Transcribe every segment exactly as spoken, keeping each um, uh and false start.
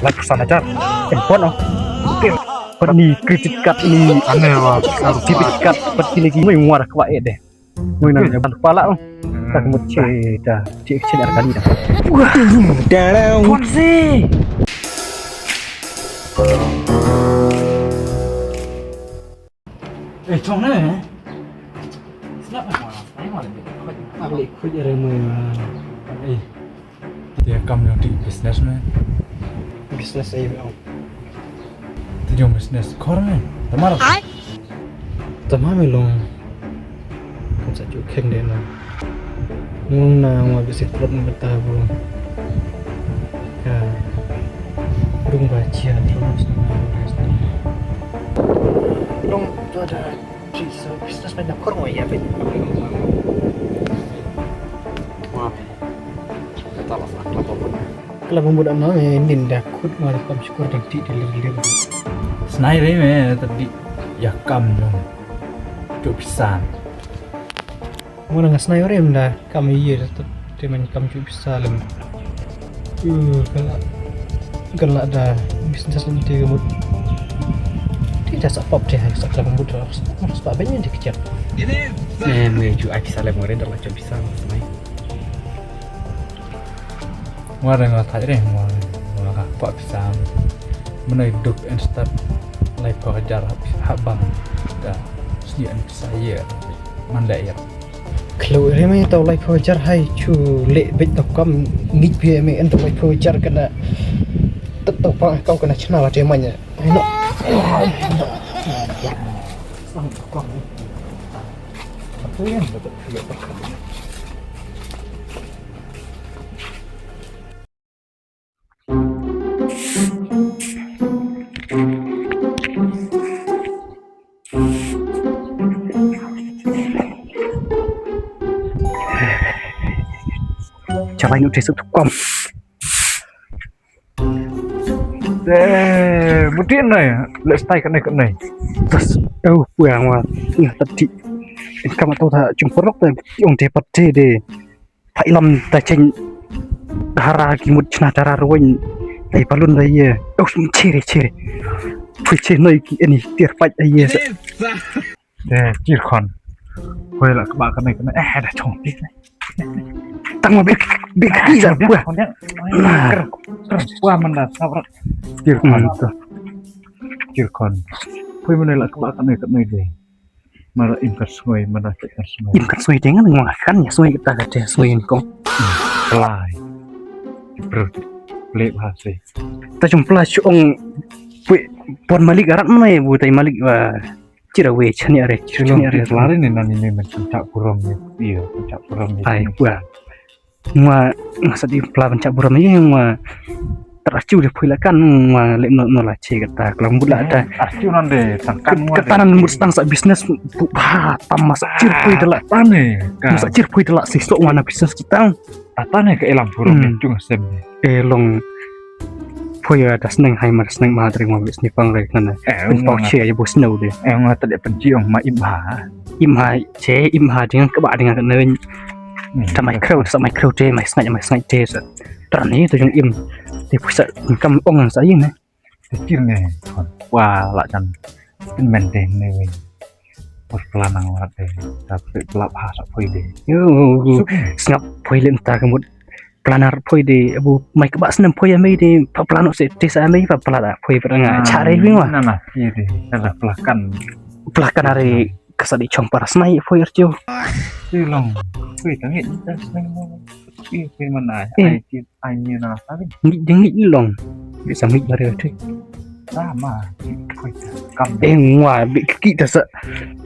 Laiphew san hajar. Em, pon, oh. Pil. Pat ni credit card ni. Ane wa. Debit card pat ni ki, ngoi ngwa da kwah eh deh. Ngoi nang ban pala, oh. Tak mut che da. Che che ar kali da. Wah. Pon si. Eh, chong ne? Snap ma. Ai ma le. Ap le khuid re mo. Eh. Te kam jong ti business me. Business ai me. Te jong business khor me. Tamar. Tamar me long. Kan sa ju kheng de na. Nung na ngwa bisi trot na bata bu. Ka. Dung ba chia dung sa na rest. Dung tu ada. Business na khor ngwa ya ben. Wah. Kata la sa kla ba. Kla ba mut ana, eh, nin da khut ma da kam shukur da ti da lir lir. Snai re me ta di ya kam jong. Tu pisan. Mo na nga snai re me da kam ye da tu te man kam ju pisa lem. Uh, kala kala da business ni te mut. Ti da sa pop te hai sa kla ba mut da sa ba ben ni de kecek. Eh, me ju ai pisa lem mo re da la ju pisa snai. Nga dang nga thait re, nga, nga ka kwah pisa. Mynai duk en start laiphew hajar ha bang. Da sni en pisa ye. Man da ye. Klo re me tau laiphew hajar hai chu le bit tau kam ngit pia me en tau laiphew hajar kana. Tet tau pa kau kana chna la te manya. Ai no. Sang tau kam. Apa yang dapat dia pakai? Chawai nu trisuk tukom. Eh, mutin nai. Let's tie kanai kanai. Tas, oh, puang wa. Ina tadi. Kama tu ta jumporok ta. Ong te pat te de. Phai lam ta cheng dara ki mut chna dara ruin. Dai balun dai ye. Oh, chere chere. Phui che noi ki ani tiar pait dai ye. Eh, chir khon. Hoi la kaba kanai kanai. Eh, da chong ti. Tang ma bek bek ki za. Ker ker wa man da sabrak. Chir khon. Chir khon. Hoi mana la kaba kanai kanai de. Mara im kan sngoi, mara im kan sngoi. Im kan sngoi deng ngan ngwa kan ya sngoi kita kata sngoi ko. Plai. Bro. Play bahasa. Ta jumpa syong pui pon malik arat mana ya bu tai malik wa. Chira we chani are chani are. Plari ni nani ni men pencak burung ni. Iyo, pencak burung ni. Ai wa. Ngwa ngasa di pla ban chak buram ye ngwa. Teracu de pui lakan ngwa le no no la che kata kelang bula ta. Acu nan de tangkan ngwa. Kata nan mut stang sa business bu ba tam masa chir pui dela. Tane. Masa chir pui dela si sok ngwa na business kita. Tane ke elang buram ni cung sem ni. Eh long. Phoya da sneng hai mar sneng ma dring ma bis ni pang rek nana. Pau che ya bus nau de. Eh nga ta de penci ong ma im ha. Im ha che im ha ding ka ba ding ka neng. Ta mai kreu sa mai kreu te mai snai mai snai te sa. Tran ni tu jong im. Te pisa kam ong sa yin ne. Te kir ne. Wa la chan. Pin men de ne. Pur planang lat de. Ta pur pelap ha sa poi de. Yo. Sngap poi lim ta kemut. Planar poi de abu mai kaba snem poi amai de pa plano se te sa amai pa plada poi peranga chare bingwa. Na na ye de na plakan. Plakan are kasa di chong para snai poi arjo. Ti long poi tangi ta snai mo. Poi poi mana ai ti ai ni na ta. Ngi de ngi long. Bisa ngi bare te. Sama. Poi kam. Engwa bi ki ta sa.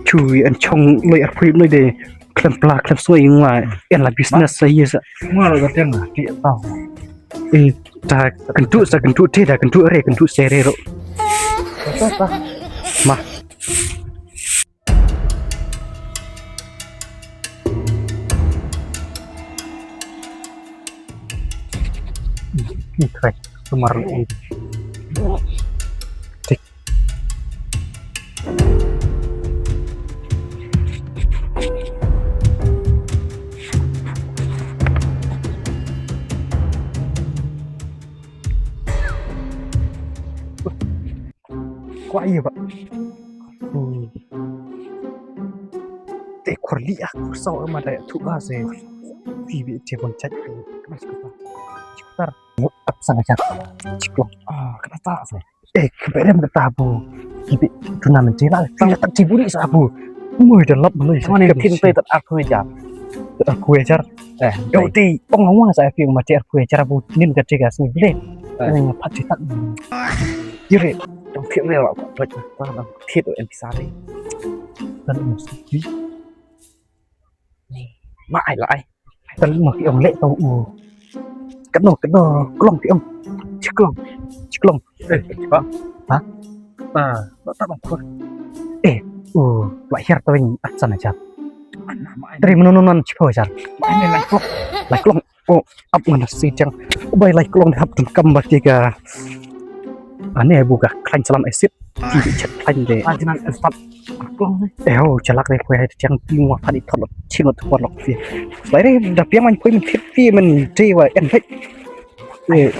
Chui an chong loi ar poi noi de. Klem pla klem soi ngwa en la business sa ye sa. Ngwa la gateng ti tau. Eh ta kentu sa kentu te da kentu re kentu sere ro. Ta ta. Ma. Ni kai sumar le. Tik. Wah, iya, bah. Hmm. Te khor li ah, khor saw ma da ïathuh ba se. Phi bi te bon chat. Tar. Ap san hajar. Chiklong. Ah, kata ta se. Eh, kberem kata bu. Ki bi tournament te la. Phi la tak ti buri sa bu. Moi da lap beli. Mana ni tin play tat arphew hajar. Tat arphew hajar. Eh, yo, te ong wa sa phi ma te arphew hajar bu nin ka te ka sni ble. Eh. Ni pat te tat. Ire, tong phi re la pat ta dang phi to en pisa re. Tan mesti. Ni, ma ai la ai. Tan ma ki ong le to u. Kano, kano, klong ki ong. Chiklong. Chiklong. Eh, ba. Ha? Ah, ba ta bang khor. Eh, u, la hiar to ing ap san hajar. Ana ma ai. Tri menono nan chiphew hajar. Ma ai lai klong. Lai klong. Oh, ap ngan si jang. Bai lai klong hap dun kam ba ki ka. Ane bu ka khlain salam esit. Ti chet khlain de. Ah, jinan estat. Klong. Eh, oh, chalak de poi hai jang ti ngwa phani thot lok. Chingot thot lok fi. Lai re da piang man poi man thit fi man te wa en hek. Eh.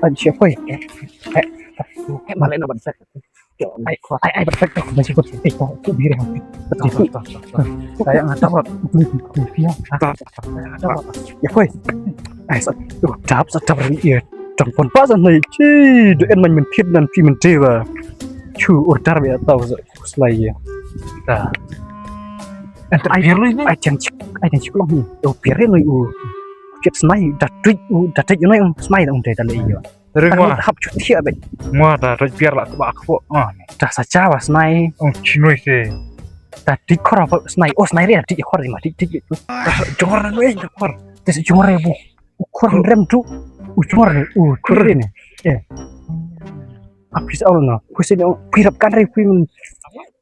An che poi. Eh, eh, ma le no ban set. Ai, ai, ai, bat, bat, bat, bat, bat, bat, bat, bat, bat, bat, bat, bat, bat, bat, bat. Saya nggak tahu. Iya. Ah, ya, boy. Ai, sa, tu, dap, sa, dap, ri, iya. Tang pon pa sa nai. Ci, do en man men thied nan pi men te ba. Chu, ur dar ba tau sa, slai ya. Da. Ai, ai, chan chik, ai, chan chik long ni. Oh, pir ni, u. Chet snai, da tuj, u, da tuj, u, snai, da, um, te, da le, iya. Ring wa. Hap chu thiah beit. Ngwa da roi biar la kba kbo. Ah. Da sa cha wa snai. Oh, chinoi se. Da dik khor ba snai. Oh, snai re dik khor ma dik dik. Da jor na noi da khor. Te jor re bu. U khor rem tu. U jor re. U khor re ne. Eh. Apis al na. Kusin pirap kan re pin.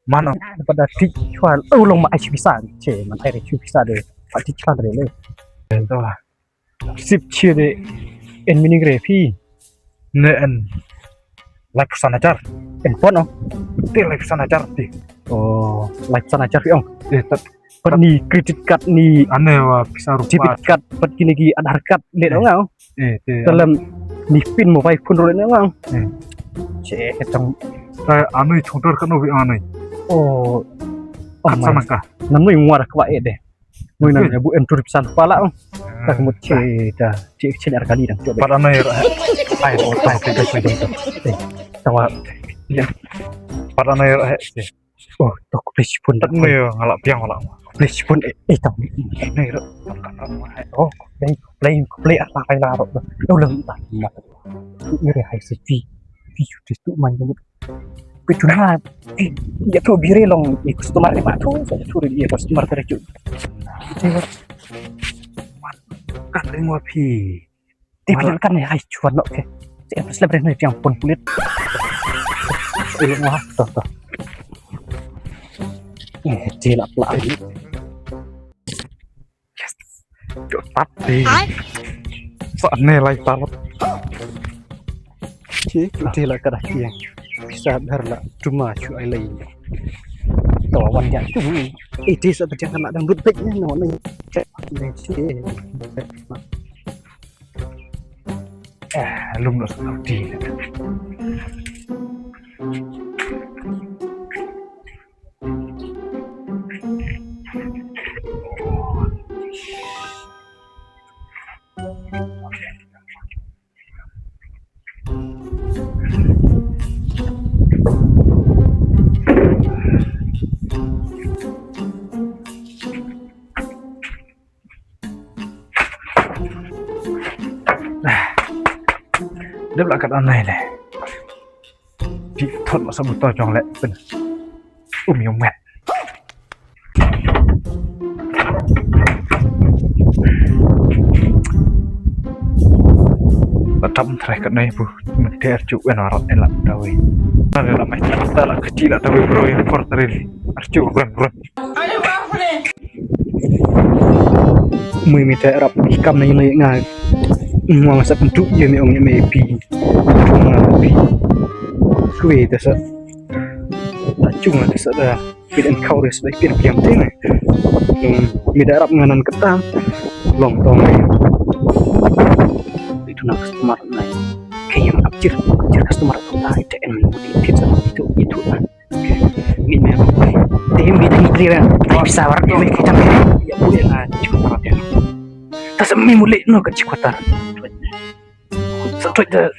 Mano. Pada dik khor. Oh, long ma ai pisa. Che man ai re pisa de. Pa dik khor re le. To. Sip chia de en mining re phi. Ne en. Lai phew san hajar. En pon ong. Te lai phew san hajar te. Oh, lai phew san hajar phi ong. Eh, tat. Pat ni credit card ni. Ane wa pisa rupa. Debit card, pat kini ki Aadhaar card le dong ong. Eh, te. Dalam ni pin mobile phone ro le dong ong. Eh. Che ketang. Eh, anu chungtor kan obi anu. Oh. Oh, sama ka. Namnu ngwa da kwa e de. Mui nang ya bu em tur pisan pala ong. Tak mut che da che che ar kali dang. Pat anai ra. Ai, oh, tai, tai, tai, tai, tai. Tawa. Ya. Pat anai ra. Oh, tok plis pun. Tat mui ngala piang wala. Plis pun, eh, eh, tau. Nai ra. Oh, play, play, play, ah, play la ro. Ulang ta. Ni re hai se pi. Pi chu tu man. Pi chu na. Ïa tu bire long i customer ni ma tu. Sa tu ri i customer ta ri chu. Kan ring wa phi. Ti phi kan ni hai chuan no ke. Ti em slap ring ni piang pun pulit. Ri wa to to. Eh, ti la pla. Yes. Tat te. Ai. Sa ne lai tarot. Che, te la ka da kiang. Pisa dar la tuma chu ai lai. To wan ya tu. Eh, te sa ta jang na dang lut pek ne no ne. Che, ne che. Eh, lum lo sa ti. Dep la kat anai le. Di thot ma sa buta jong le pun. Um yong met. Ba tam thrai kat nai bu. Mete archu en arot en la dawi. Tare la mai ta la kati la dawi bro yang por tare. Archu rem rem. Mui mi te rap kam na ino nga. Ngwa masa pentu ye mi ong ye mi pi. Ngwa pi. Kwe ta sa. Ta chung ta sa da. Pit en kau res da pit piam te ne. Mi da rap nganan ketam. Long tong ne. Itu nak customer nai. Kei ïa ap jir, jir customer tu ta ite en mu di thit sa itu itu na. Mi me te mi dang tri ra. Bisa war mi ke jam. Ïa bu ïa na chikutar te. Ta sa mi mu le no ka chikutar. Sa toi da.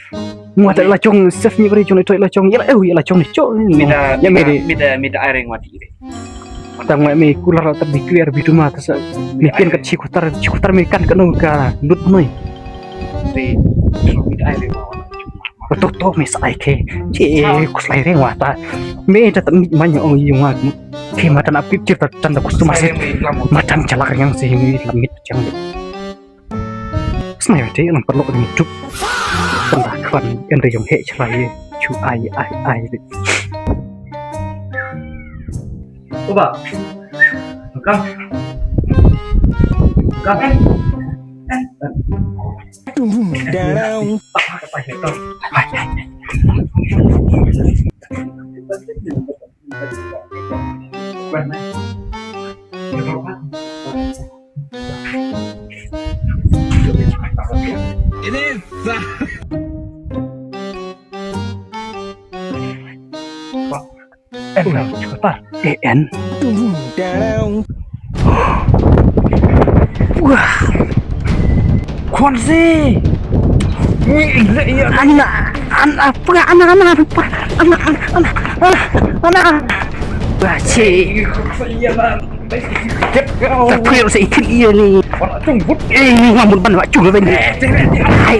Ngwa ta la chong sef ni bri chong toi la chong ïa la eh ïa la chong ni chong. Mi da ïa mi di. Mi da mi da ai reng wa di. Tang me kular ta bi clear bi tuma ta sa mi pian ka chikutar chikutar mi kan ka no ka lut noi. Te mi ai re wa. To to mi sa ai ke. Che kus lai re wa ta. Mi ta ta mi man ong yi wa. Ke ma ta na pip chir ta tan da kus ma se. Ma tan chalak yang se mi lam mit chang. Snai te lang perlu ni tup. Tan da kwan en re yong he chalai. Chu ai ai ai. Uba. Buka. Buka kan? Down. Ini sah. En, en. Wah. Kwan si. Ana, ana apa? Ana, ana apa? Ana, ana, ana, ana, ana. Wah, si. Tapi saya ikut dia ni. Eh, ini ngambun ban wak juga ban. Hai.